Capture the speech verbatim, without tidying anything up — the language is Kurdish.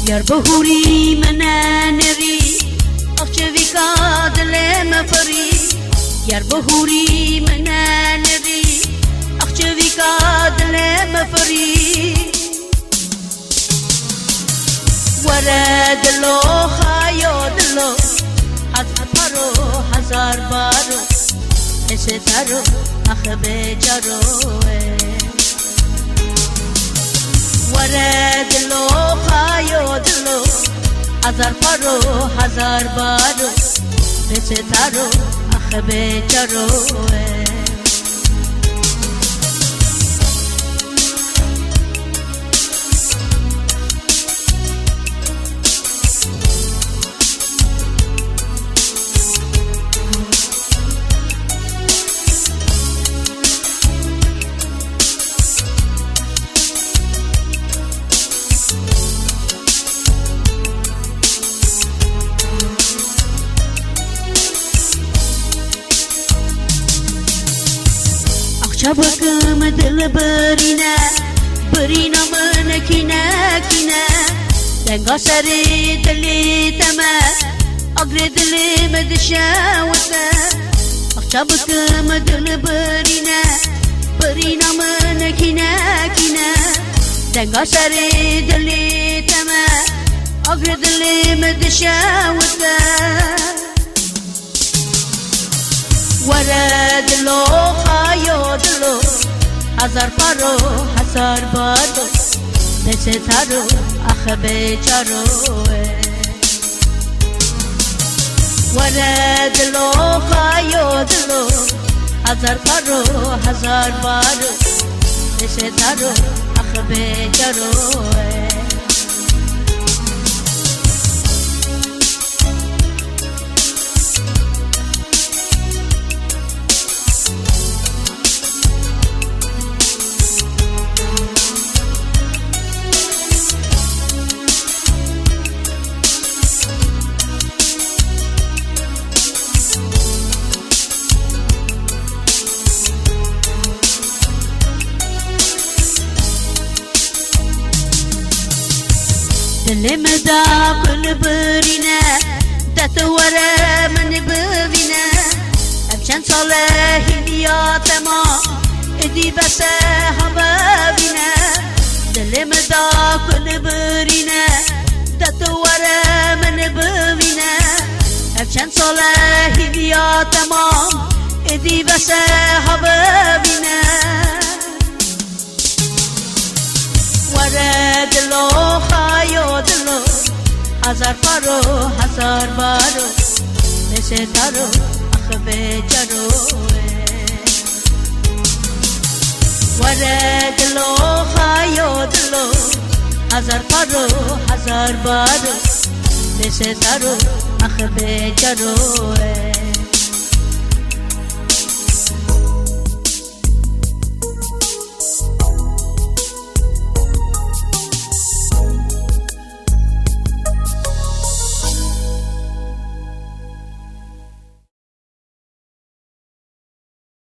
Ger bi hûrî min nenirî, ax çivîka dilê min firî. Ger bi hûrî min nenirî, ax çivîka dilê min firî. Were dilo, xayo dilo, hezar paro, hezar baro, hêsê taro, axibê caro e. Were dilo, xayo dilo, hezar paro, hezar baro, hêsê taro, axibê caro e. Ax çavik min dil birîne, birîna min kîne kîne. Denga serê dilê te me, agrê dilê min dişewite. Ax çavik min dil birîne, birîna min kîne kîne. Denga serê dilê te me, agrê dilê min dişewite. Were dilo, xayo dilo, hezar paro, hezar baro, hêsê taro, axibê caro e. Were dilo, xayo dilo, hezar paro, hezar baro, hêsê taro, axibê caro e. Dilê min da kul birîne, de tu were min bivîne. Ev çend sal e hîviya te ma, êdî bes e ha bivîne. Dilê min da kul birîne, de tu were min bivîne. Ev çend sal e hîviya te ma, êdî bes e ha bivîne. Were dilo, xayo dilo, hezar paro, hezar baro, hêsê taro, axibê caro e. Were dilo, xayo dilo, hezar paro, hezar baro, hêsê taro, axibê caro e.